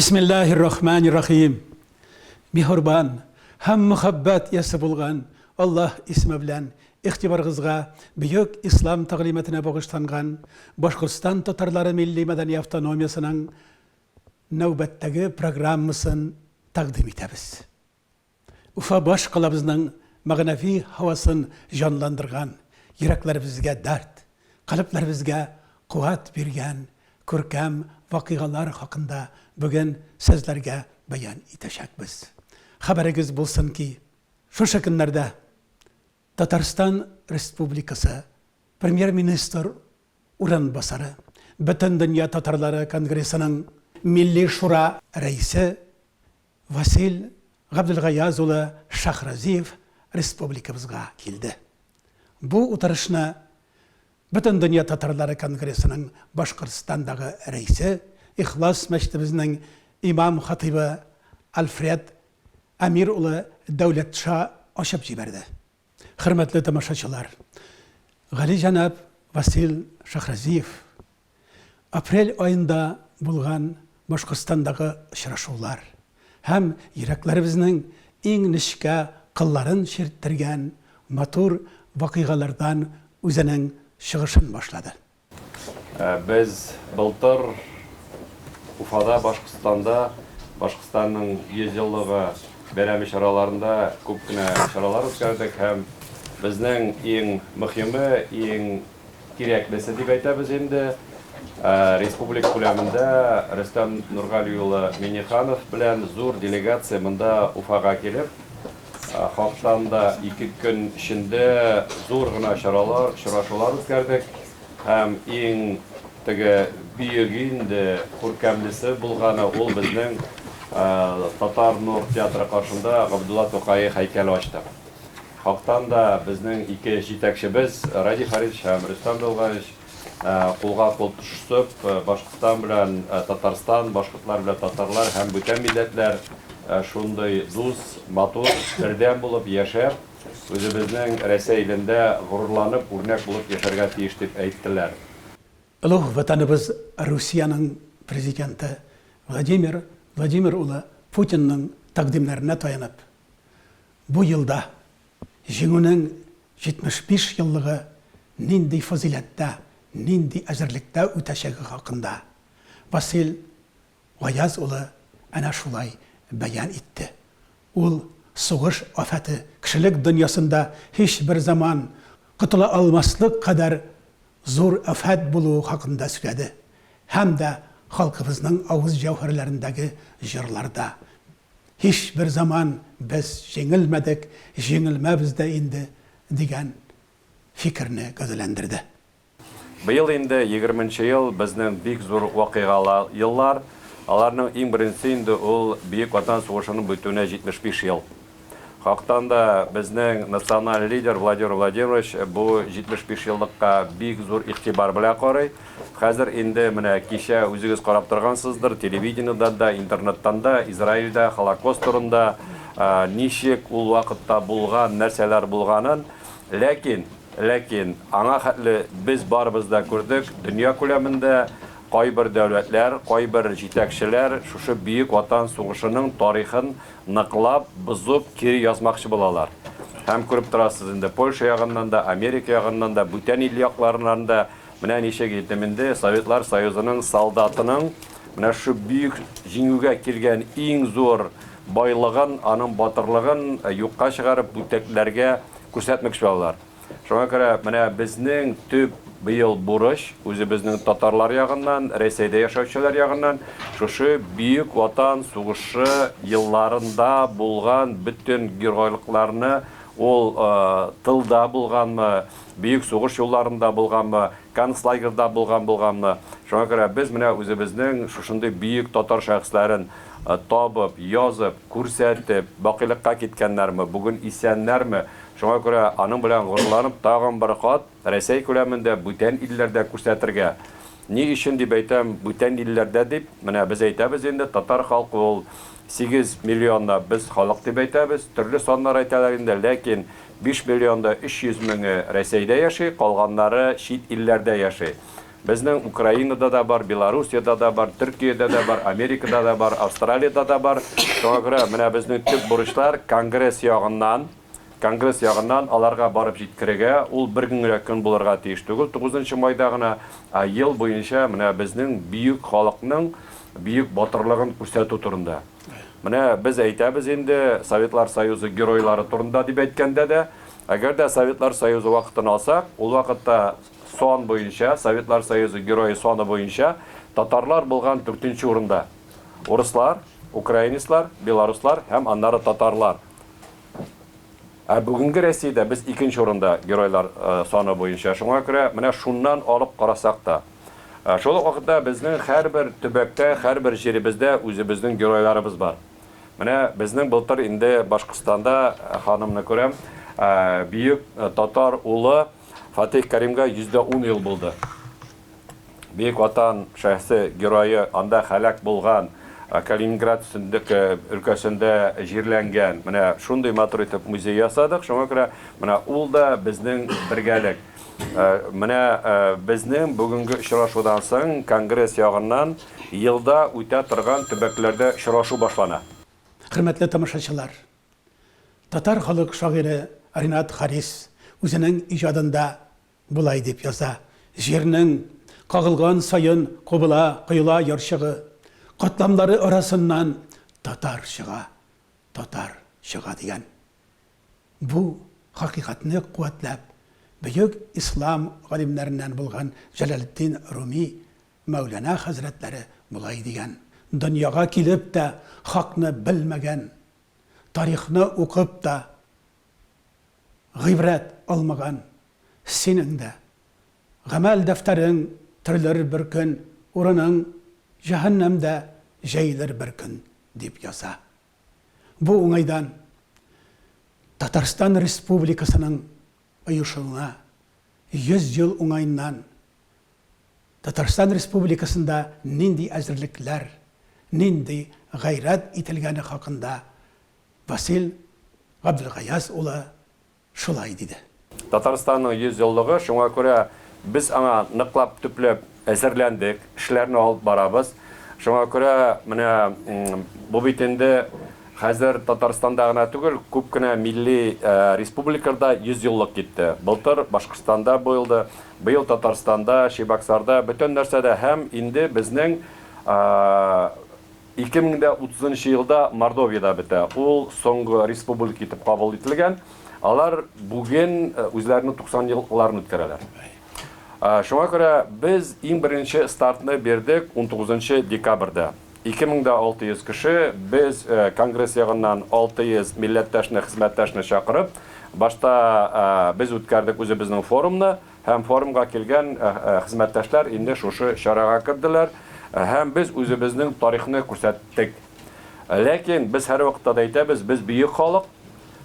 Бисмиллаһир рахманир рахим. Миһербан һәм мөхәббәт иясе булган Аллаһ исеме белән игътибарыгызга бөек ислам тәгълиматына багышланган Башкортстан татарлары милли-мәдәни автономиясенең нәүбәттәге программасын тәкъдим итәбез. Уфа баш калабызның мәгънәви һавасын җанландырган, йөрәкләребезгә дәрт, калебләребезгә куәт биргән күркәм вакыйгалар хакында бүген сезләргә бәян итәчәкбез. Хәбәрегез булсын ки, шушы көннәрдә Татарстан Республикасы Премьер-министр урынбасары, Бөтендөнья татарлары конгрессының Милли шура рәисе Васил Габделгаяз улы Шәһразиев республикабызга килде. Бу утырышны Бөтендөнья татарлары конгрессының Башкортстандагы рәисе, Ихлас мәчетебезнең имам-хатыйбы Альфред Әмир улы Дәүләтша ачып җибәрде. Хөрмәтле тамашачылар, галиҗәнап Васил Шәһразиев апрель аенда булган Башкортстандагы очрашулар һәм йөрәкләребезнең иң нечкә кылларын чирттергән матур вакыйгалардан үзенең чыгышын башлады. Без былтыр Уфада, Башкортстанда Башкортстанның 100 еллыгы бәйрәме чараларында күп кенә чаралар үткәрдек һәм безнең иң мөхиме, иң кирәклесе дип әйтәбез инде, республика күләмендә Рөстәм Нургали улы Миңнеханов белән зур делегация монда Уфага килеп, хактан да 2 көн эчендә зур гына чаралар, очрашулар үткәрдек һәм иң теге бөеге инде, күркәмлесе булганы ул безнең Татар Нур театры каршында Габдулла Тукай һәйкәле ачтык. Хактан да безнең ике җитәкчебез Радий Фаридович һәм Рөстәм Долгаевич кулга-кул тотышып, Башкортстан белән Татарстан, башкортлар белән татарлар һәм бүтән милләтләр шундый дус, матур, бердәм булып яшәп, үзебезнең Рәсәй илендә горурланып, үрнәк булып яшәргә тиеш дип әйттеләр. Олуг Ватаныбыз Русиянең Президенты Владимир Владимир улы Путинның тәкъдимнәренә таянып, Бу елда Җиңүнең 75 еллыгы нинди фазыйләттә, нинди әзерлектә үтәчәге хакында Васил Гаяз улы әнә шулай бәян итте. Ул сугыш афәте кешелек дөньясында һичбер заман котыла алмаслык кадәр зур афәт булуы хакында сөйләде һәм дә халкыбызның авыз җәүһәрләрендәге җырларда Һичбер заман без җиңелмәдек, җиңелмәбез дә инде, дигән фикерне гәүдәләндерде. Быел инде егерменче ел безнең бик зур вакыйгалы еллар. Аларның иң беренчесе инде ул Бөек Ватан сугышының бетүенә 75 ел. Хактан да безнең националь лидер Владимир Владимирович бу 75 еллыкка бик зур игътибар белән карый. Хәзер инде менә кичә үзегез карап торгансыздыр, телевидениедән дә, интернеттан да Израильдә Холокост турында ничек ул вакытта булган, нәрсәләр булганын. Ләкин, ләкин аңа хәтле без барыбыз да күрдек, дөнья күләмендә кайбер дәүләтләр, кайбер җитәкчеләр шушы Бөек Ватан сугышының тарихын ныклап, бозып, кире язмакчы булалар. Һәм күреп торасыз инде, Польша ягыннан да, Америка ягыннан да, бүтән ил якларыннан да менә ничек итеп инде Советлар Союзының солдатының менә шушы бөек җиңүгә килгән иң зур байлыгын, аның батырлыгын юкка чыгарып, бүтәкләргә күрсәтмәкче булалар. Шуңа күрә менә безнең төп быел бурыч, үзебезнең татарлар ягыннан, Рәсәйдә яшәүчеләр ягыннан, шушы Бөек Ватан сугышы елларында булган бөтен геройлыкларны, ул тылда булганмы, бөек сугыш юлларында булганмы, концлагерьда булган булганмы, шуңа күрә без менә үзебезнең шушындый бөек татар шәхесләрен табып, язып, күрсәтеп, бакыйлыкка киткәннәрме, бүген исәннәрме, Шуңа күрә аның белән горурланып тагын бер кат Рәсәй күләмендә бүтән илләрдә күрсәтергә. Ни өчен дип әйтәм, бүтән илләрдә дип, менә без әйтәбез инде, татар халкы ул 8 миллионда без халык дип әйтәбез, төрле саннар әйтәләр инде, ләкин 5 миллионда 300 меңе Рәсәйдә яши, калганнары чит илләрдә яши. Безнең Украинада да бар, Белоруссиядә дә бар, Төркиядә дә бар, Америкада да бар, Австралиядә дә бар. Шуңа күрә менә безнең төп бурычлар конгресс ягыннан, конгресс ягыннан аларга барып җиткерергә, ул бер генә көн булырга тиеш түгел, 9 майда гына, ә ел буенча менә безнең бөек халыкның бөек батырлыгын күрсәтү турында. Менә без әйтәбез инде Советлар Союзы геройлары турында дип әйткәндә дә, әгәр дә Советлар Союзы вакытын алсак, ул вакытта сан буенча, Советлар Союзы герое саны буенча татарлар булган дүртенче урында. Урыслар, украинецлар, белоруслар һәм аннары татарлар. Ә бүгенге Россиядә без икенче урында геройлар саны буенча. Шуңа күрә менә шуннан алып карасак та. Шул ук вакытта безнең һәрбер төбәктә, һәрбер җиребездә үзебезнең геройларыбыз бар. Менә безнең былтыр инде Башкортстанда, ханымны күрәм, бөек татар улы Фатих Кәримгә 110 ел булды. Бөек Ватан шәхесе герое анда һәлак булган, Калининград өлкәсендә җирләнгән. Менә шундый матур итеп музей ясадык. Шуңа күрә менә ул да безнең бергәлек. Менә безнең бүгенге очрашудан соң конгресс ягыннан елда үтә торган төбәкләрдә очрашу башлана. Хөрмәтле тамашачылар! Татар халык шагыйре Ренат Харис үзенең иҗадында болай дип яза, Җирнең кагылган саен кубыла, коела ярчыгы, катламнары арасыннан татар чыга, татар чыга дигән. Бу хакыйкатьне куәтләп, бөек ислам галимнәреннән булган Җәләлетдин Руми Мәүлана хәзрәтләре болай дигән, Дөньяга килеп тә хакны белмәгән, Тарихны укып та гыйбрәт алмаган синең дә гамәл дәфтәрең төрелер бер көн, урының җәһәннәмдә җәелер бер көн, дип яза. Бу уңайдан Татарстан Республикасының оешуына 100 ел уңаеннан Татарстан Республикасында нинди әзерлекләр, нинди гайрәт ителгәне хакында Васил Габделгаяз улы шулай диде. Татарстанның 100 еллыгы, шуңа күрә без аңа ныклап, төпләп әзерләндек, эшләрне алып барабыз. Шуңа күрә менә бу бит инде хәзер Татарстанда гына түгел, күп кенә милли республикаларда 100 еллык китте. Былтыр Башкортстанда булды, Быел Татарстанда, Чебоксарда, бөтен нәрсәдә һәм инде безнең 2030 нчы елда Мордовиядә бетә. Ул соңгы республика итеп кабул ителгән. Алар бүген үзләренең 90 еллыкларын үткәрәләр. Шуңа күрә без иң беренче стартны бирдек 19 декабрьдә. 2600 кеше, без конгресс ягыннан 600 милләттәшне, хезмәттәшне чакырып, башта без үткәрдек үзебезнең форумны, һәм форумга килгән хезмәттәшләр инде шушы чарага керделәр, һәм без үзебезнең тарихны күрсәттек. Ләкин без һәрвакытта да әйтәбез, без бөек халык,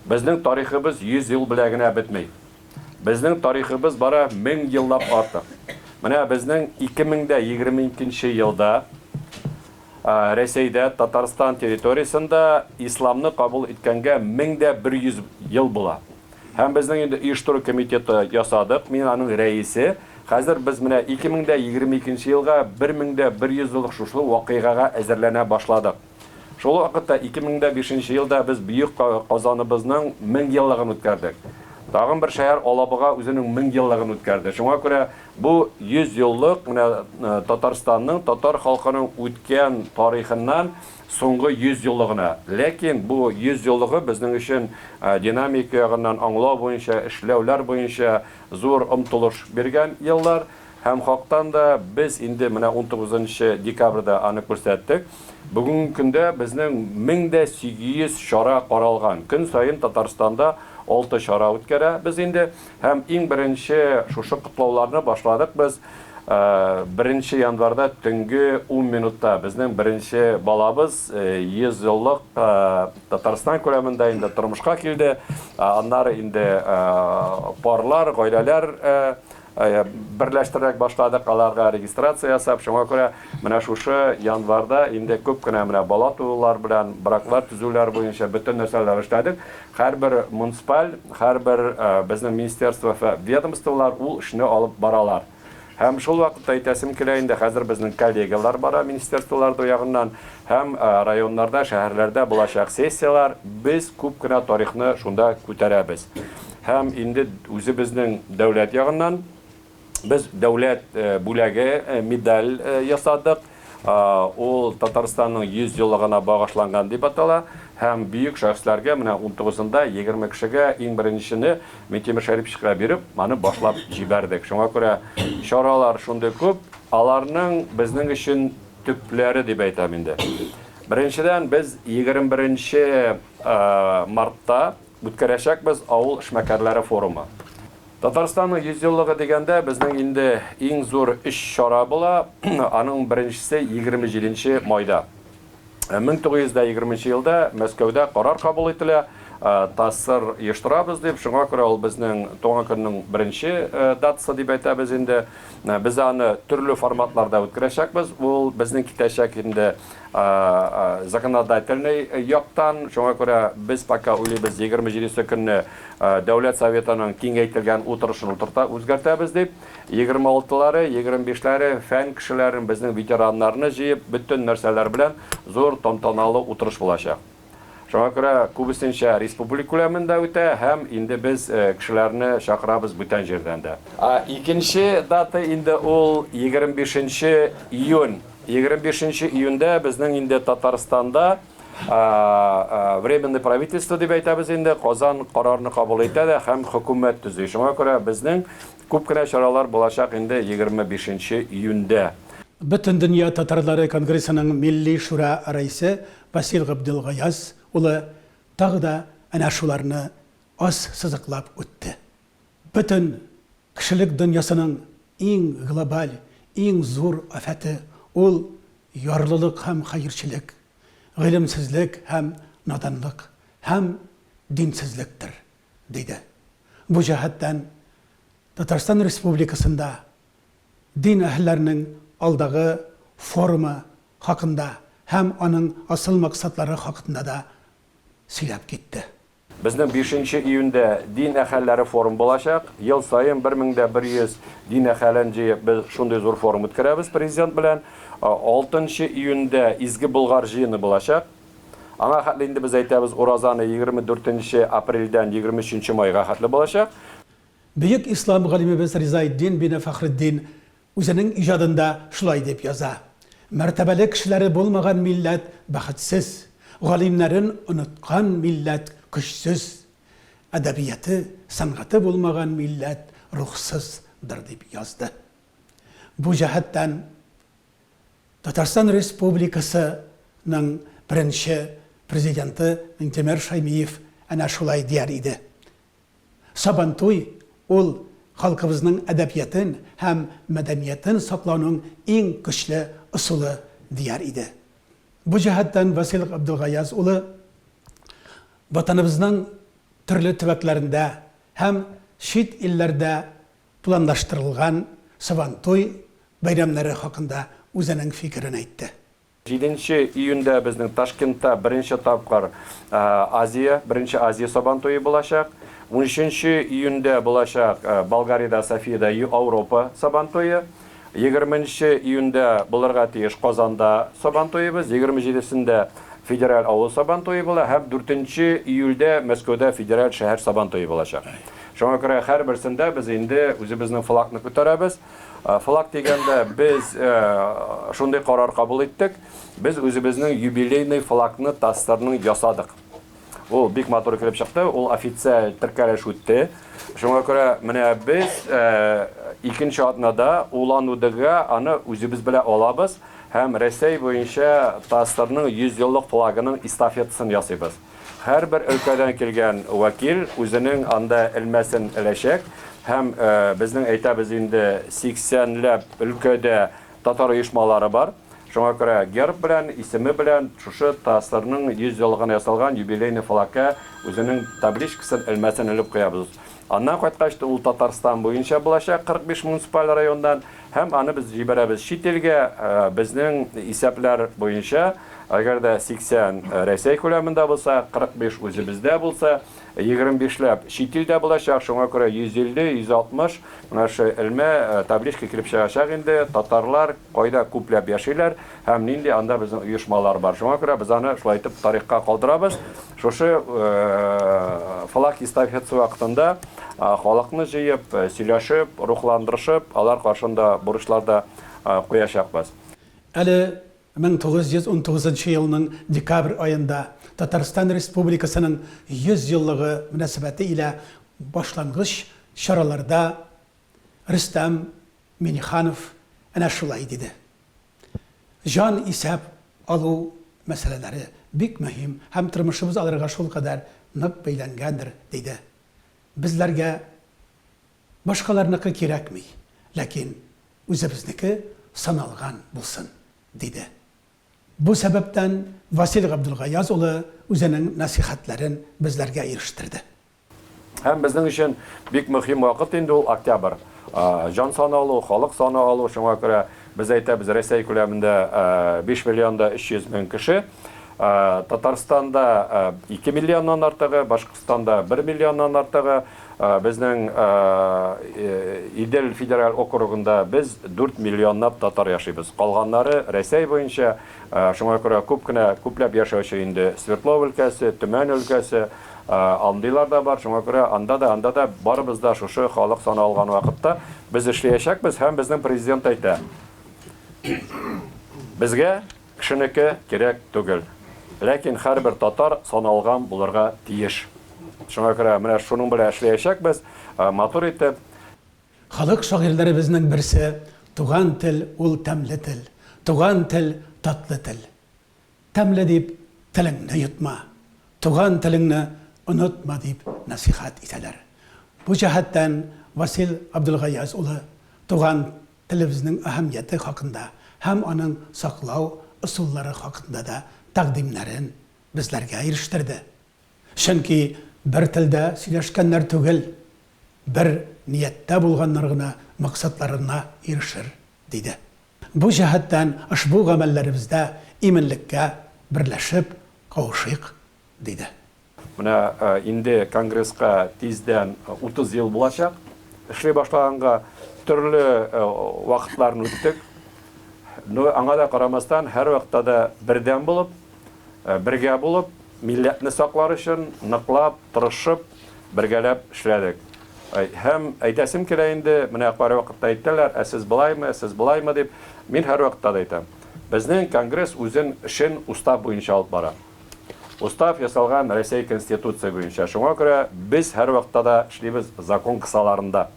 безнең тарихыбыз 100 ел белән генә бетми. Безнең тарихыбыз бара 1000 еллап артык. Менә безнең 2022 елда Рәсәйдә, Татарстан территориясендә исламны кабул иткәнгә 1100 ел була. Һәм безнең инде оештыру комитеты ясадык, мин аның рәисе. Хәзер без менә 2022 елга 1100 еллык шушы вакыйгага әзерләнә башладык. Шул ук вакытта 2005 нче елда без бөек Казаныбызның 1000 еллыгын үткәрдек. Тагын бер шәһәр Алабуга үзенең 1000 еллыгын үткәрде. Шуңа күрә бу 100 еллык менә Татарстанның, татар халкының үткән тарихыннан соңгы 100 еллыгына. Ләкин бу 100 еллыгы безнең өчен динамика ягыннан аңлау буенча, эшләүләр буенча зур омтылыш биргән еллар. Һәм хактан да без инде менә 19 декабрьдә аны күрсәттек. Бүгенге көндә безнең 1800 чара каралган. Көн саен Татарстанда 6 чара үткәрәбез инде. Һәм иң беренче шушы котлауларны башладык без 1 январьда төнге 10 минутта. Безнең беренче балабыз 100 еллык Татарстан күләмендә инде тормышка килде. Аннары инде парлар, гаиләләр берләштерәк башладык, аларга регистрация ясап, шуңа күрә менә шушы январьда инде күп кенә менә бала туулар белән, браклар төзүләр буенча бөтен нәрсәләр эшләдек. Һәрбер муниципаль, һәрбер безнең министерство, ведомстволар ул эшне алып баралар. Һәм шул вакытта әйтәсем килә инде, хәзер безнең коллегияләр бара министерстволар ягыннан һәм районнарда, шәһәрләрдә булачак сессияләр, без күп кенә тарихны шунда күтәрәбез. Һәм инде үзебезнең дәүләт ягыннан без дәүләт бүләге, медаль ясадык. Ул Татарстанның 100 еллыгына багышланган дип атала һәм бөек шәхесләргә менә 19-нда 20 кешегә иң беренчене Минтимер Шәриповичка биреп, аны башлап җибәрдек. Шуңа күрә чаралар шундый күп, аларның безнең өчен төпләре дип әйтәм инде. Беренчедән, без 21 мартта үткәрәчәкбез авыл эшмәкәрләре форумы. Татарстанның 100 еллыгы дигәндә, безнең инде иң зур өч чара була. Аның беренчесе 27 нче майда. 1920 нче елда Мәскәүдә карар кабул ителә, ТАССР оештырабыз дип, шуңа күрә ул безнең туган көннең беренче датасы дип әйтәбез инде. Без аны төрле форматларда үткәрәчәкбез. Ул безнең китәчәк инде законодательный яктан, шуңа күрә без пока уйлыйбыз 27 көнне Дәүләт Советының киңәйтелгән утырышын утырта, үзгәртәбез дип, 26-лары, 25-ләре фән кешеләрен, безнең ветераннарны җыеп, бөтен нәрсәләр белән зур тантаналы утырыш булачак. Шуңа күрә күбесенчә республика күләмендә үтә һәм инде без кешеләрне чакырабыз бүтән җирдән дә. Икенче дата инде ул 25 нче июнь. 25 нче июньдә безнең инде Татарстанда Временное правительство дип әйтәбез инде, Казан карарны кабул итә дә һәм хөкүмәт төзи. Шуңа күрә безнең күп кенә чаралар булачак инде 25 июньдә. Бөтендөнья татарлары конгрессының Милли шура рәисе Васил Габделгаяз улы тагы да әнә шуларны ассызыклап үтте. Бөтен кешелек дөньясының иң глобаль, иң зур афәте ул ярлылык һәм хәерчелек, гыйлемсезлек һәм наданлык һәм динсезлектер, диде. Бу җәһәттән Татарстан Республикасында дин әһелләренең алдагы форумы хакында һәм аның асыл максатлары хакында да сөйләп китте. Безнең бишенче июньдә дин әһәлләре форум булачак. Ел саен 1100 дин әһәлен җыеп, без шундый зур форум үткәрәбез президент белән. Алтынчы июньдә Изге Болгар җыены булачак. Аңа хәтле инде без әйтәбез, уразаны 24 нче апрельдән 23 нче майга хәтле булачак. Бөек ислам галимебез Ризаэтдин бине Фәхретдин Үзенең иҗадында шулай дип яза, Мәртәбәле кешеләре булмаган милләт бәхетсез, галимнәрен оныткан милләт көчсез, әдәбияты, сәнгате булмаган милләт рухсыздыр дип язды. Бу җәһәттән Татарстан Республикасы ның беренче Президенты Миңтимер Шәймиев әнә шулай дияр иде. Сабантуй, ул халкыбызның әдәбиятын һәм мәдәниятен саклауның иң көчле ысулы, дияр иде. Бу җәһәттән Васил Габделгаяз улы Ватаныбызның төрле төбәкләрендә һәм чит илләрдә планлаштырылган Сабантуй бәйрәмнәре хакында үзенең фикерен әйтте. Җиденче июньдә безнең Ташкентта беренче тапкыр Азия, беренче Азия Сабантуе булачак. Унөченче июньдә булачак Болгариядә, Софиядә Ауропа Сабантуе. Егерменче июньдә булырга тиеш Казанда Сабантуебыз. Егерме җидесендә федераль авыл Сабантуе була һәм дүртенче июльдә Мәскәүдә федераль шәһәр Сабантуе булачак. Шуңа күрә һәрберсендә без инде үзебезнең флагны күтәрәбез. Флаг дигәндә без шундый карар кабул иттек. Без үзебезнең юбилейный флагны ТАССРның ясадык. Ул бик матур килеп чыкты, ул официаль теркәлеш үтте. Шуңа күрә менә без икенче атнада Улан-Удэга аны үзебез белән алабыз һәм Рәсәй буенча ТАССРның 100 еллык флагының эстафетасын ясыйбыз. Һәрбер өлкәдән килгән вәкил үзенең анда элмәсен эләчәк һәм безнең әйтәбез инде 80 ләп өлкәдә татар оешмалары бар. Шуңа күрә герб белән, исеме белән шушы ТАССРның 100 еллыгына ясалган юбилейный флагка үзенең табличкасын, элмәсен элеп куябыз. Аннан кайткач ул Татарстан буенча булачак 45 муниципаль районнан һәм аны без җибәрәбез чит илгә. Безнең исәпләр буенча Әгәр дә 80 Рәсәй күләмендә булса, 45 үзебездә булса, 25 ләп чит илдә булачак, шуңа күрә 150, 160 менә шу элмә табличка килеп чыгачак инде, татарлар кайда күпләп яшиләр һәм нинди анда безнең оешмалар бар. Шуңа күрә без аны шулай итеп тарихка калдырабыз. Шушы флаг эстафетасы вакытында халыкны җыеп, сөйләшеп, рухландырышып, алар каршында бурычлар да куячакбыз. Әле 1919 нчы елның декабрь аенда Татарстан Республикасының 100 еллыгы мөнәсәбәте илә башлангыч чараларда Рөстәм Миңнеханов әнә шулай диде. Җан исәп алу мәсьәләләре бик мөһим һәм тормышыбыз аларга шулкадәр нык бәйләнгәндер, диде. Безләргә башкаларныкы кирәкми, ләкин үзебезнеке саналган булсын, диде. Бу сәбәптән Васил Габдулгаяз улы үзенең нәсыйхәтләрен безләргә ирештерде. Һәм безнең өчен бик мөһим вакыт инде ул октябрь. Җан саны алу, халык саны алу, шуңа күрә без әйтәбез, Рәсәй күләмендә 5 миллион да 300 мең кеше, Татарстанда 2 миллионнан артыгы, Башкортстанда 1 миллионнан артыгы, Безнең Идел федераль округында без 4 миллионлап татар яшибез. Калганнары Рәсәй буенча, шуңа күрә күп кенә, күпләп яшәүче инде Свердлов өлкәсе, Төмән өлкәсе, андыйлар да бар. Шуңа күрә анда да, анда да барыбыз да шушы халык саны алган вакытта без эшләячәкбез һәм безнең президент әйтә, безгә Кешенеке кирәк түгел. Ләкин һәрбер татар саналган булырга тиеш. Шуңа күрә менә шуның белән эшләячәкбез, матур итеп. Халык шагыйрьләребезнең берсе, Туган тел ул тәмле тел, туган тел татлы тел. Тәмле дип телеңне йотма, туган телеңне онытма, дип нәсыйхәт итәләр. Бу җәһәттән Васил Абделгаяз улы туган телебезнең әһәмияте хакында һәм аның саклау ысуллары хакында да тәкъдимнәрен безләргә ирештерде. Чөнки бер телдә сөйләшкәннәр түгел, бер нияттә булганнар гына максатларына ирешер, диде. Бу җәһәттән ошбу гамәлләребездә иминлеккә берләшеп кавышыйк, диде. Менә инде Конгресска тиздән 30 ел булачак. Эшли башлаганга төрле вакытларын үттек. Но аңа да карамастан, һәрвакытта да бердәм булып, бергә булып, милләтне саклар өчен ныклап, тырышып, бергәләп эшләдек. Һәм әйтәсем килә инде, менә кайвакытта әйтәләр, ә сез болаймы, сез болаймы дип. Мин һәрвакытта да әйтәм. Безнең Конгресс үзен эшен устав буенча алып бара. Устав ясалган Рәсәй Конституция буенча. Шуңа күрә без һәрвакытта да эшлибез закон кысаларында.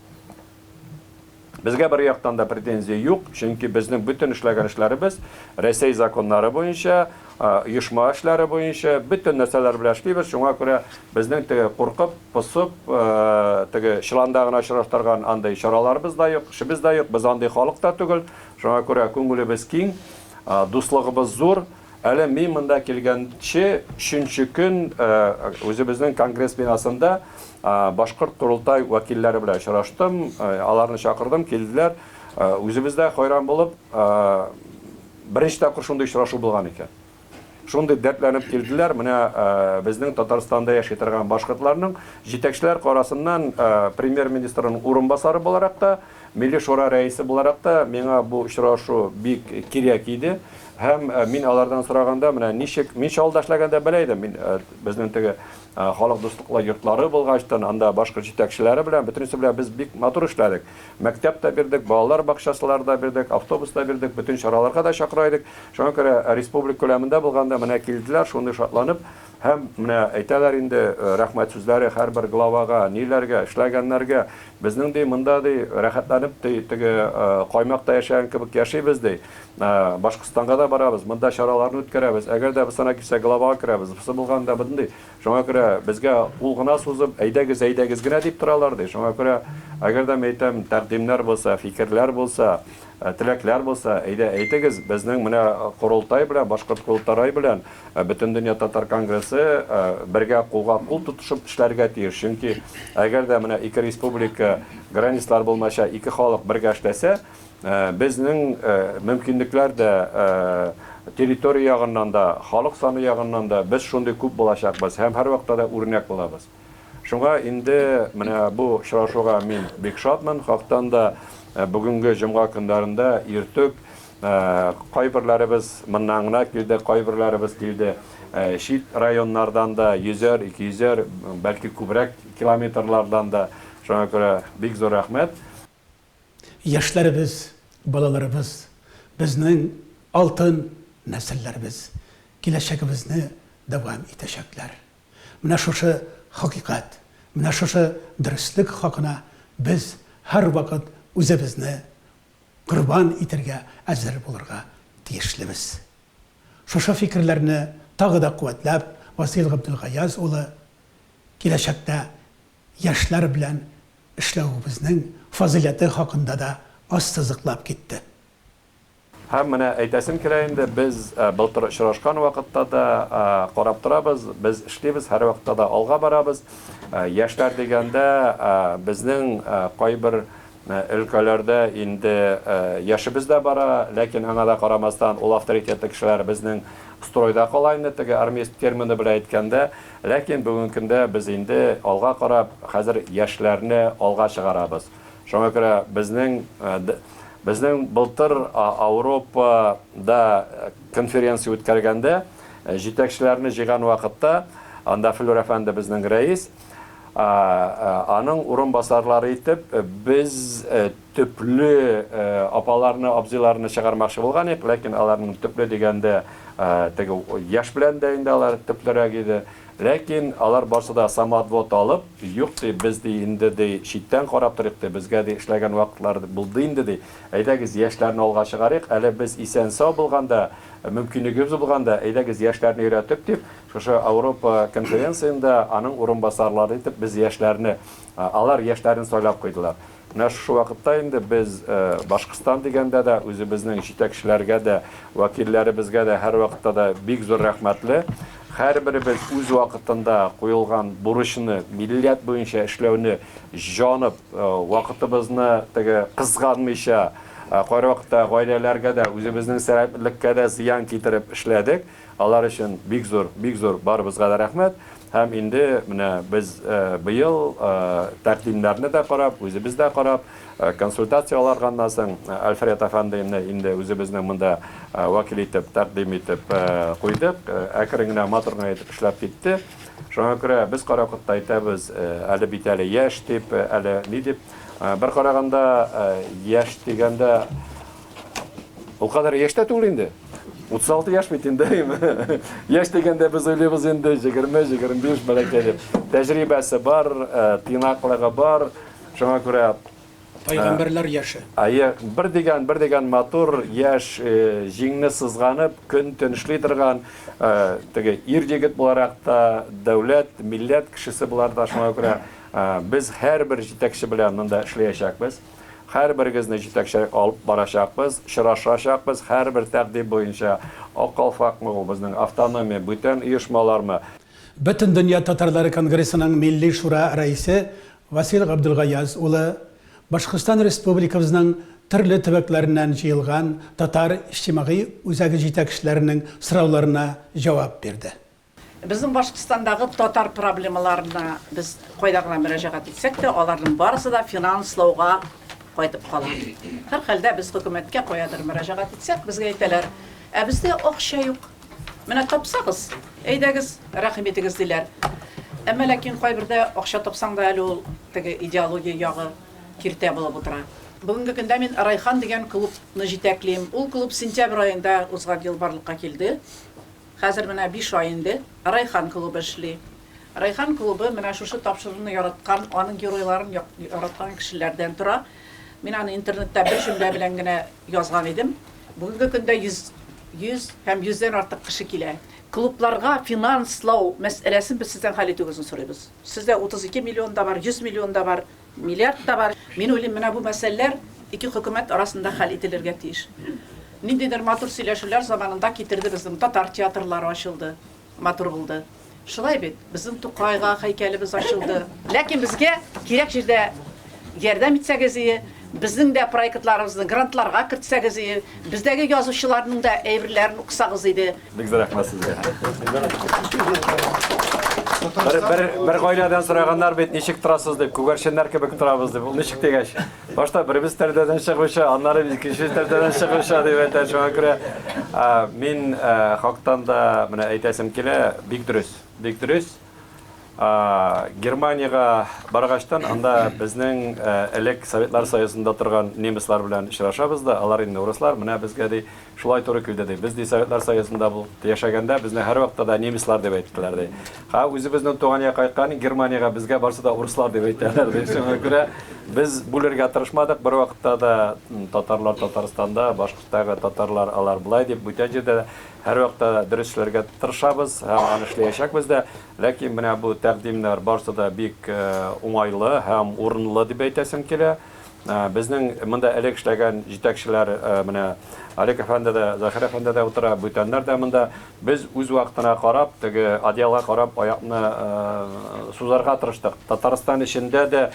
Безгә бер яктан да претензия юк, чөнки безнең бөтен эшләгән эшләребез Рәсәй законнары буенча, оешма эшләре буенча, бөтен нәрсәләр белән эшлибез. Шуңа күрә безнең теге куркып, посып, теге чоланда гына очраштырган андый чараларыбыз да юк, эшебез дә юк. Без андый халык та түгел. Шуңа күрә күңелебез киң, дуслыгыбыз зур. Әле мин монда килгәнче, өченче көн үзебезнең конгресс бинасында башкорт корылтай вәкилләре белән очраштым, аларны чакырдым, килделәр. Үзебез дә хайран булып, беренче тапкыр шундый очрашу булган икән. Шундый дәртләнеп килделәр. Менә безнең Татарстанда яши торган башкортларның җитәкчеләр карасыннан премьер-министрның урынбасары буларак та, Милли Шура рәисе буларак та миңа бу очрашу бик кирәк иде. Һәм мин алардан сораганда, менә ничек, мин Чаллыда эшләгәндә белә идем, мин безнең теге халык дуслыклы йортлары булгачтын, анда башка җитәкчеләре белән, бөтенесе белән без бик матур эшләдек. Мәктәп тә бирдек, балалар бакчасылары да бирдек, автобус та бирдек, бөтен чараларга да чакыра идек. Шуңа күрә республика күләмендә булганда менә килделәр, шундый шатланып, һәм менә әйтәләр инде рәхмәт сүзләре һәрбер главага, ниләргә, эшләгәннәргә. Безнең ди монда ди рәхәтләнеп ди теге каймакта яшәгән кебек яшибез ди. Башкортстанга да барабыз, монда чараларны үткәрәбез. Әгәр дә бусына килсә, главага керәбез. Бусы булганда бөтен ди. Шуңа күрә безгә кул гына сузып, әйдәгез, әйдәгез генә дип торалар ди. Шуңа күрә, әгәр дә мин әйтәм, тәкъдимнәр булса, фикерләр булса, теләкләр булса, әйдә әйтегез, безнең менә корылтай белән, Башкорт корылтарай белән Бөтендөнья татар конгрессы бергә кулга кул тотышып эшләргә тиеш. Чөнки әгәр дә менә ике республика границалар булмача ике халык бергә эшләсә, безнең мөмкинлекләр дә Территория ягыннан да, халык саны ягыннан да без шундый күп булачакбыз һәм һәрвакытта да үрнәк булабыз. Шуңа инде менә бу очрашуга мин бик шатмын. Хактан да бүгенге җомга көннәрендә иртүк кайберләребез моннан гына килде, кайберләребез килде чит районнардан да, йөзәр, ике йөзәр, бәлки күбрәк километрлардан да. Шуңа күрә бик зур рәхмәт. Яшьләребез, балаларыбыз, безнең алтын нәселләребез киләчәгебезне дәвам итәчәкләр. Менә шушы хакыйкать, менә шушы дөреслек хакына без һәрвакыт үзебезне корбан итәргә әзер булырга тиешлебез. Шушы фикерләрне тагы да куәтләп, Васыйл Габделгаяз улы киләчәктә яшьләр белән эшләвебезнең фазыйләте хакында да ассызыклап китте. Һәм менә әйтәсем килә инде, без былтыр очрашкан вакытта да карап торабыз, без эшлибез, һәрвакытта да алга барабыз. Яшьләр дигәндә, безнең кайбер өлкәләрдә инде яшебез дә бара, ләкин аңа да карамастан, ул авторитетлы кешеләр безнең стройда кала инде, теге армейск термины белән әйткәндә. Ләкин бүгенге көндә без инде алга карап, хәзер яшьләрне алга чыгарабыз. Шуңа күрә безнең безнең былтыр Ауропада конференция үткәргәндә, җитәкчеләрне җыйган вакытта, анда Флүр әфәнде безнең рәис, аның урынбасарлары итеп без төпле апаларны, абзыйларны чыгармакчы булган идек, ләкин аларның төпле дигәндә теге яшь белән дә инде алар төплерәк иде. Ләкин алар барсы да самоотвод алып, юк, ди, без, ди, инде, ди, читтән карап торыйк, ди, безгә, ди, эшләгән вакытлар булды инде, ди, әйдәгез, яшьләрне алга чыгарыйк, әле без исән-сау булганда, мөмкинлегебез булганда, әйдәгез, яшьләрне өйрәтеп, дип, шушы Ауропа конференцияендә аның урынбасарлары итеп без яшьләрне, алар яшьләрен сайлап куйдылар. Менә шушы вакытта инде без Башкортстан дигәндә дә үзебезнең җитәкчеләргә дә, вәкилләребезгә дә һәрвакытта да бик зур рәхмәтле. Һәрберебез үз вакытында куелган бурычны, милләт буенча эшләүне җанып, вакытыбызны теге кызганмыйча, кайвакытта гаиләләргә дә, үзебезнең сәламәтлеккә дә зыян китереп эшләдек. Алар өчен бик зур, бик зур барыбызга да рәхмәт. Һәм инде менә без быел тәкъдимнәрне дә карап, үзебез дә карап, консультация аларганнан соң Альфред әфәндене инде үзебезнең монда вәкил итеп тәкъдим итеп куйдык. Әкрен генә, матур гына итеп эшләп китте. Шуңа күрә без кайвакытта әйтәбез, әле бит әле яшь дип, әле ни дип. Бер караганда, яшь дигәндә, Ул кадәр яшь тә түгел инде. 36 яшь бит инде. Яшь дигәндә без уйлыйбыз инде 20-25 бәләкәй дип. Тәҗрибәсе бар, э, тыйнаклыгы бар. Шуңа күрә Пәйгамбәрләр яше. Әйе, бер дигән, бер дигән матур яшь, э, җиңне сызганып, көн-төн эшли торган, э, теге ир-егет буларак та, дәүләт, милләт кешесе буларак та, шуңа күрә без һәрбер җитәкче белән монда эшләячәкбез. Һәрберегезне җитәкчелек алып барачакбыз, очрашачакбыз, һәрбер тәкъдим буенча, Ак калфакмы ул, безнең автономия, бүтән оешмалармы. Бөтендөнья татарлары конгрессының Милли шура рәисе Васил Габделгаяз улы Башкортстан Республикабызның төрле төбәкләреннән җыелган татар иҗтимагый үзәге җитәкчеләренең сорауларына җавап бирде. Безнең Башкортстандагы татар проблемаларына без кайда гына мөрәҗәгать итсәк тә, аларның барысы да финанслауга кайтып кала. Һәрхәлдә без хөкүмәткә каядыр мөрәҗәгать итсәк, безгә әйтәләр, ә бездә акча юк. Менә тапсагыз, әйдәгез, рәхим итегез, диләр. Әмма ләкин кайбердә акча тапсаң да әле ул теге идеология ягы киртә булып утыра. Бүгенге көндә мин Райхан дигән клубны җитәклим. Ул клуб сентябрь аенда узган ел барлыкка килде. Хәзер менә биш ай инде Райхан клубы эшли. Райхан клубы менә шушы тапшыруны яраткан, аның геройларын яраткан кешеләрдән тора. Мин аны интернетта бер җөмлә белән генә язган идем. Бүгенге көндә 100, 100 һәм йөздән артык кеше килә. Клубларга финанслау мәсьәләсен без сездән хәл итүегезне сорыйбыз. Сездә 32 миллион да бар, 100 миллион да бар. Миллиард та бар. Мин уйлыйм, менә бу мәсьәләләр ике хөкүмәт арасында хәл ителергә тиеш. Ниндидер матур сөйләшүләр заманында китерде безнең татар театрлары ачылды. Матур булды. Шулай бит, безнең Тукайга һәйкәлебез ачылды. Ләкин безгә кирәк җирдә ярдәм итсәгез ие. Безнең дә проектларыбызны грантларга кертсәгез иде, бездәге язучыларның да әйберләрен укысагыз иде. Бик зур рәхмәт сезгә. Бер, бер, бер гаиләдән сораганнар бит, ничек торасыз дип, күгәрченнәр кебек торабыз дип. Ул ничек дигәч, башта беребез тәрдәдән чыгучы, аннары икенче тәрдәдән чыгучы дип әйтә. Шуңа күрә мин хактан да менә әйтәсем килә, бик дөрес, бик дөрес. Германиягә баргачтан анда безнең элек Советлар Союзында торган немецлар белән очрашабыз да, алар инде урыслар, менә безгә ди шулай туры килде ди. Без ди Советлар Союзында булып яшәгәндә безне һәрвакытта да немецлар дип әйттеләр ди. Ха үзебезнең туган якка кайткан Германиягә безгә барсы да урыслар дип әйтәләр ди. Шуңа күрә без бүлергә тырышмадык бервакытта да татарлар Татарстанда, башкорттагы татарлар алар болай дип бүтән җирдә дә һәрвакытта да дөрес эшләргә тырышабыз һәм аны эшләячәкбез дә. Ләкин менә бу тәкъдимнәр барсы да бик уңайлы һәм урынлы дип әйтәсем килә. Безнең монда элек эшләгән җитәкчеләр, менә Олег әфәнде дә, Заһир әфәнде дә утыра, бүтәннәр дә монда. Без үз вакытына карап, теге одеялга карап аякны сузарга тырыштык. Татарстан эчендә дә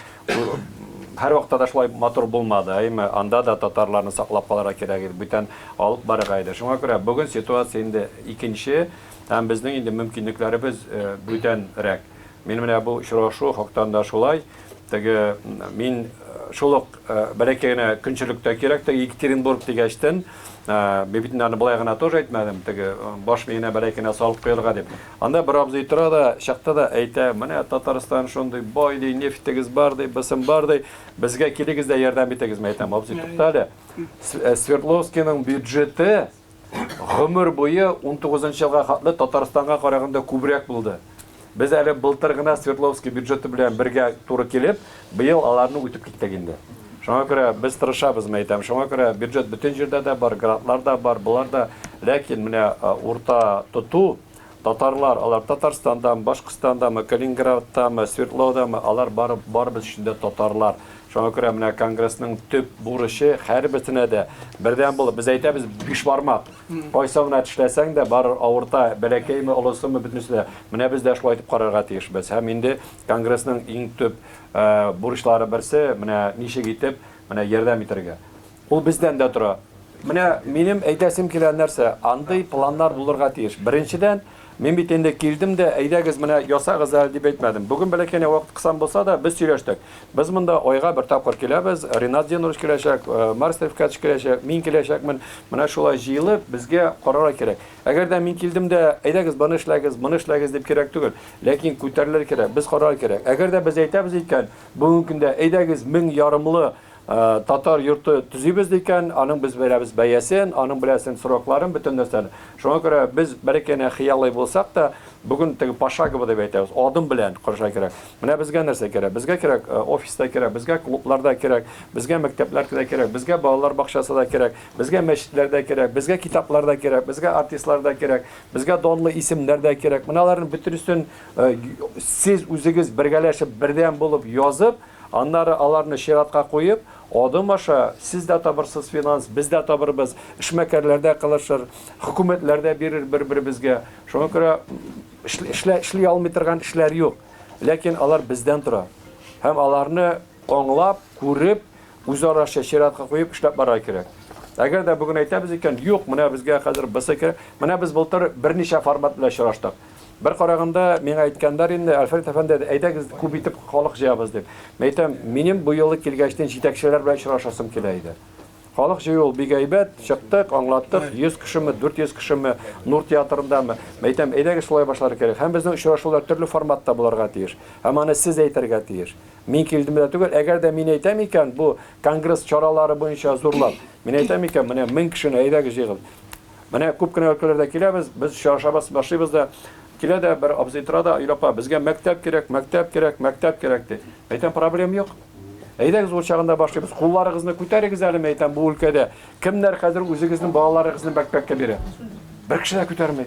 һәрвакытта да шулай матур булмады, әйме, анда да татарларны саклап калырга кирәк иде, бүтән алып барырга иде. Шуңа күрә бүген ситуация инде икенче. Һәм безнең инде мөмкинлекләребез бүтәнрәк. Мин менә бу очрашу хактан да шулай, теге мин шул ук бәләкәй генә көнчелек тә кирәк, теге Екатеринбург дигәчтен, мин бит инде аны болай гына тоже әйтмәдем, теге баш миенә бәләкәй генә салып куярга дип. Анда бер абзый тора да, чыкты да әйтә, менә Татарстан шундый бай ди, нефтегез бар ди, бысым бар ди, безгә килегез дә ярдәм итегез. Мин әйтәм, абзый, тукта әле, Свердловскийның бюджеты Гомер буе унтугызынчы елга хәтле Татарстанга караганда күбрәк булды. Без әле былтыр гына Свердловский бюджеты белән бергә туры килеп, быел аларны үтеп киттек инде. Шуңа күрә без тырышабыз, мин әйтәм. Шуңа күрә бюджет бөтен җирдә дә бар, грантлар да бар, болар да. Ләкин менә урта тоту, татарлар, алар Татарстандамы, Башкортстандамы, Калининградтамы, Свердловдамы, алар бары, барыбыз өчен дә татарлар. Шуңа күрә менә конгрессның төп бурычы һәрберсенә дә бердәм булып, без әйтәбез бишбармак. Кайсы гына тешләсәң дә, барыр авырта, бәләкәйме, олысымы, бөтенесе дә. Менә без дә шулай итеп карарга тиешбез. Һәм инде конгрессның иң төп бурычлары берсе, менә ничек итеп, менә ярдәм итәргә. Ул бездән дә тора. Менә минем әйтәсем килә нәрсә, андый планнар булырга тиеш. Беренчедән, мин бит инде килдем дә, әйдәгез менә ясагыз әле дип әйтмәдем. Бүген бәләкәй генә вакыт кысан булса да, без сөйләштек. Без монда айга бер тапкыр киләбез, Ринат Зинурович киләчәк, э, Марс Рифкатович киләчәк, мин киләчәкмен. Менә шулай җыелып, безгә карарга кирәк. Әгәр дә мин килдем дә, әйдәгез моны эшләгез, моны эшләгез дип кирәк түгел. Ләкин күтәрелер кирәк, без карарга кирәк. Әгәр дә без әйтәбез икән, бүгенге көндә әйдәгез 1000 ярымлы Татар йорты төзибез икән, аның без беләбез бәясен, аның беләсен срокларын, бөтен нәрсәне. Шуңа күрә без бәләкәй генә хыялый булсак та, бүген теге пошагово дип әйтәбез, адым белән корырга кирәк. Менә безгә нәрсә кирәк? Безгә кирәк офис та кирәк, безгә клублар да кирәк, безгә мәктәпләр дә кирәк, безгә балалар бакчасы да кирәк, безгә мәчетләр дә кирәк, безгә китаплар да кирәк, безгә артистлар да кирәк, безгә данлы исемнәр дә кирәк. Менә аларның бөтенесен сез үзегез бергәләшеп, бердәм булып язып, Аннары аларны чиратка куеп, адым аша сез дә табырсыз финанс, без дә табырбыз, эшмәкәрләр дә кылышыр, хөкүмәтләр дә бирер бер-беребезгә. Шуңа күрә эшлә, эшли алмый торган эшләр юк. Ләкин алар бездән тора. Һәм аларны аңлап, күреп, үзара чиратка куеп эшләп барырга кирәк. Әгәр дә бүген әйтәбез икән, юк, менә безгә хәзер бысы кирәк. Менә без былтыр берничә формат белән очраштык. Бер караганда, миңа әйткәннәр инде, Альфред әфәнде, әйдәгез, күп итеп халык җыябыз дип. Мин әйтәм, минем бу юлы килгәчтен җитәкчеләр белән очрашасым килә иде. Халык җыю ул бик әйбәт, чыктык, аңлаттык, 100 кешеме, 400 кешеме, Нур театрындамы. Мин әйтәм, әйдәгез шулай башларга кирәк. Һәм безнең очрашулар төрле форматта булырга тиеш. Һәм аны сез әйтергә тиеш. Мин килдем дә түгел, әгәр дә мин әйтәм икән, бу конгресс чаралары буенча зурлап, мин әйтәм икән, менә 1000 кешене әйдәгез җыйгыз. Менә күп кенә өлкәләрдә киләбез, без очрашабыз, башлыйбыз да, килә дә бер абзый тора да, Айгөл апа, безгә мәктәп кирәк, мәктәп кирәк, мәктәп кирәк, ди. Әйтәм, проблем юк. Әйдәгез ул чагында башлыйбыз. Кулларыгызны күтәрегез әле, мин әйтәм, бу өлкәдә. Кемнәр хәзер үзегезнең балаларыгызны мәктәпкә бирә? Бер кеше дә күтәрми.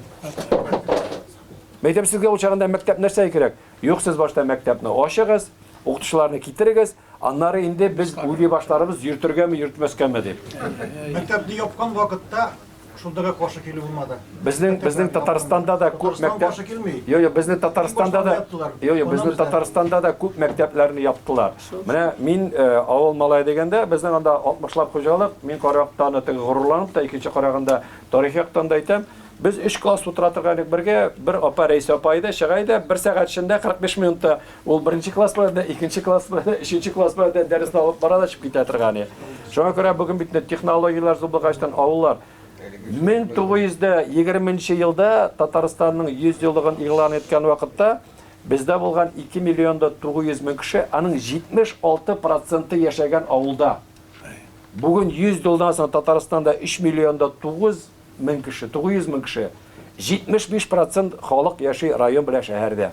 Мин әйтәм, сезгә ул чагында мәктәп нәрсәгә кирәк? Юк, сез башта мәктәпне ачыгыз, укытучыларны китерегез, аннары инде без уйлый башларыбыз, йөртергәме, йөртмәскәме дип. Мәктәпне япкан вакытта Шунда да каршы килү булмады. Безнең безнең Татарстанда да күп Татарстан мәктәп каршы килми. Юк, юк, безнең Татарстанда да яптылар. Юк, юк, безнең Аннан бездә. Татарстанда да күп мәктәпләрне яптылар. Менә мин э, авыл малае дигәндә, безнең анда 60лап хуҗалык, мин карактан теге горурланып та, икенче караганда тарих яктан да әйтәм. Без өч класс утыра торган идек бергә, бер апа Рәйсә апа иде, чыга иде, бер сәгать эчендә 45 минутта ул беренче класс белән дә, икенче класс белән дә, өченче класс белән дә дәресне алып бара да чыгып китә торган иде. Шуңа күрә бүген бит инде технологияләр зур булгачтан авыллар 1920 нче елда Татарстанның 100 еллыгын игълан иткән вакытта бездә булган 2 миллион да 900 мең кеше, аның 76 проценты яшәгән авылда. Бүген 100 елдан соң Татарстанда 3 миллион да 9 мең кеше, 900 мең кеше. 75 процент халык яши район белән шәһәрдә.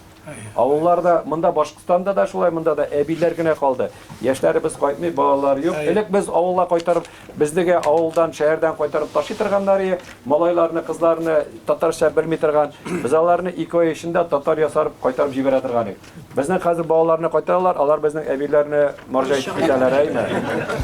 Авылларда, монда Башкортстанда да шулай, монда да әбиләр генә калды. Яшьләребез кайтмый, балалар юк. Элек без авылга кайтарып, безнеге авылдан, шәһәрдән кайтарып ташый торганнар иде. Малайларны, кызларны татарча белми торган. Без аларны ике ай эчендә татар ясарып кайтарып җибәрә торган идек. Безнең хәзер балаларны кайтаралар, алар безнең әбиләрне марҗа итеп китәләр, әйме?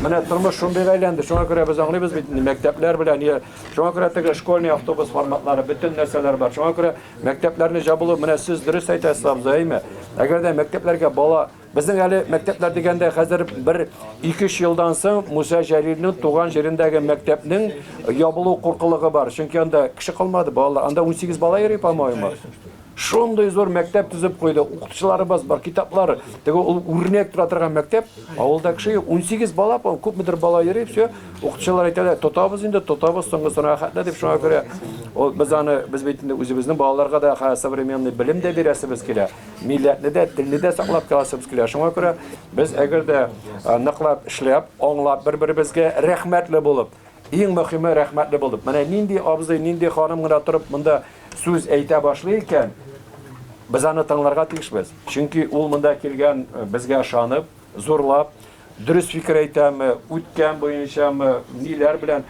Менә тормыш шундыйга әйләнде. Шуңа күрә без аңлыйбыз бит инде мәктәпләр белән, шуңа күрә теге школьный автобус форматлары, бөтен нәрсәләр бар. Шуңа күрә мәктәпләрне җабылу, менә сез дөрес әйтәсез, абзый, әйме? Әгәр дә мәктәпләргә бала Безнең әле мәктәпләр дигәндә хәзер бер ике-өч елдан соң Муса Җәлилнең туган җирендәге мәктәпнең ябылу куркылыгы бар. Чөнки анда кеше калмады, балалар. Анда 18 бала йөри, по-моему. Шундый зур мәктәп төзеп куйды. Укытучыларыбыз бар, китаплар. Теге ул үрнәк тора торган мәктәп. Авылда кеше юк. 18 бала, по күпмедер бала йөри, все. Укытучылар әйтәләр, тотабыз инде, тотабыз соңгысына хәтле дип. Шуңа күрә ул без аны без бит инде үзебезнең балаларга да хәзер современный белем дә бирәсебез килә. Милләтне дә, телне дә саклап каласыбыз килә. Шуңа күрә без әгәр дә ныклап эшләп, аңлап бер-беребезгә рәхмәтле булып, Иң мөхиме рәхмәтле булып. Менә нинди абзый, нинди ханым гына торып монда сүз әйтә башлый икән, без аны тыңларга тиешбез. Чөнки ул монда килгән э, безгә ышанып, зурлап, дөрес фикер әйтәме, үткән буенчамы, ниләр белән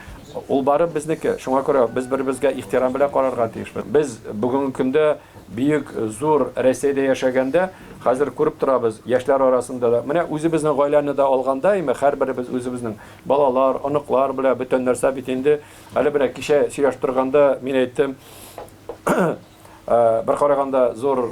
ул бары безнеке. Шуңа күрә без бер-беребезгә ихтирам белән карарга тиешбез. Без бүгенге көндә бөек зур Рәсәйдә яшәгәндә, хәзер күреп торабыз, яшьләр арасында да. Менә үзебезнең гаиләне дә алганда, име, һәрберебез үзебезнең Балалар, оныклар белән бөтен нәрсә бит инде. Әле менә кичә сөйләшеп торганда мин әйттем, бер караганда зур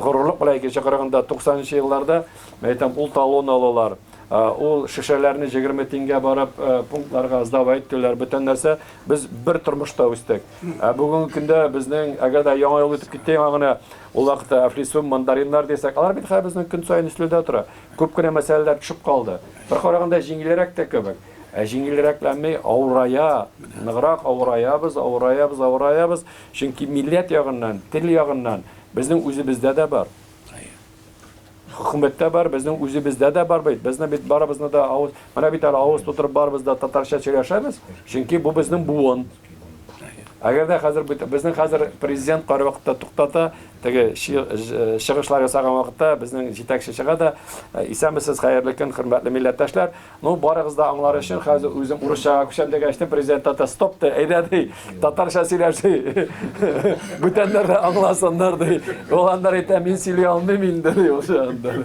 горурлык белән, икенче караганда 90 нчы елларда, мин әйтәм, ул талон алалар, ул шешәләрне 20 тиңгә барып пунктларга сдавать иттеләр, бөтен нәрсә. Без бер тормышта үстек. Ә бүгенге көндә безнең, әгәр дә яңа ел үтеп китте, яңа гына ул вакытта әфлисун, мандариннар дисәк, алар бит хәзер безнең көн саен өстәлдә тора. Күп кенә мәсьәләләр төшеп калды. Бер караганда җиңелрәк тә кебек. Ә җиңелрәкләнми, авырая, ныграк авыраябыз, авыраябыз, авыраябыз. Чөнки милләт ягыннан, тел ягыннан безнең үзебездә дә бар. Хөкүмәттә бар, безнең үзебездә дә бар бит. Безне бит барыбызны да авыз, менә бит әле авыз тутырып барыбыз да татарча сөйләшәбез. Чөнки бу безнең буын. Әгәр дә хәзер бит безнең хәзер президент кайвакытта туктата, теге чыгышлар ясаган вакытта безнең җитәкче чыга да, исәнмесез, хәерле көн, хөрмәтле милләттәшләр. Ну, барыгыз да аңлар өчен хәзер үзем урысчага күчәм дигәч, президент әйтә, стоп ди, әйдә ди, татарча сөйләш ди. Бүтәннәр дә аңласыннар ди. Ул аннары әйтә, мин сөйли алмыйм инде ди ул анда.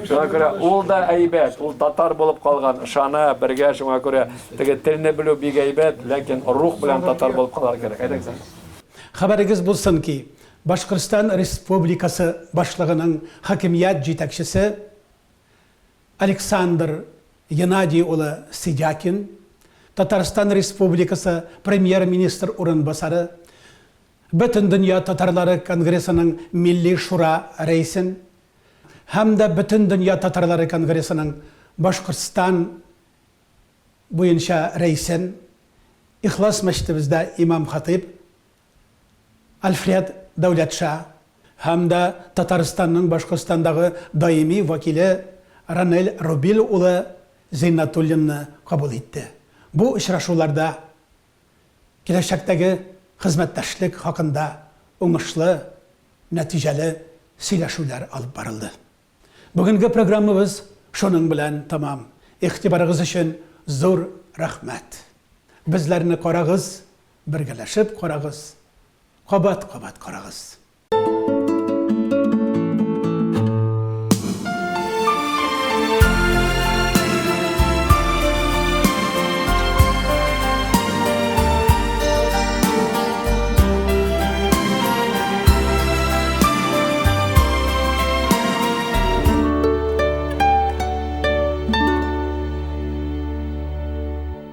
Шуңа күрә ул да әйбәт, ул татар булып калган, ышана бергә, шуңа күрә теге телне белү бик әйбәт, ләкин рух белән татар булып калырга кирәк. Әйдәгез. Хәбәрегез булсын ки, Башкортстан Республикасы Башлыгының хакимият җитәкчесе Александр Геннадий улы Сидякин, Татарстан Республикасы Премьер-министр урынбасары, Бөтендөнья татарлары конгрессының Милли шура рәисен һәм дә Бөтендөнья татарлары конгрессының Башкортстан буенча рәисен, Ихлас мәчетебездә имам-хатыйб Альфред Дәүләтша һәм дә Татарстанның Башкортстандагы даими вәкиле Ранель Рубил улы Зиннәтуллинны кабул итте. Бу очрашуларда киләчәктәге хезмәттәшлек хакында уңышлы, нәтиҗәле сөйләшүләр алып барылды. Бүгенге программабыз шуның белән тәмам. Игътибарыгыз өчен зур рәхмәт. Безләрне карагыз, бергәләшеп карагыз, кабат-кабат карагыз.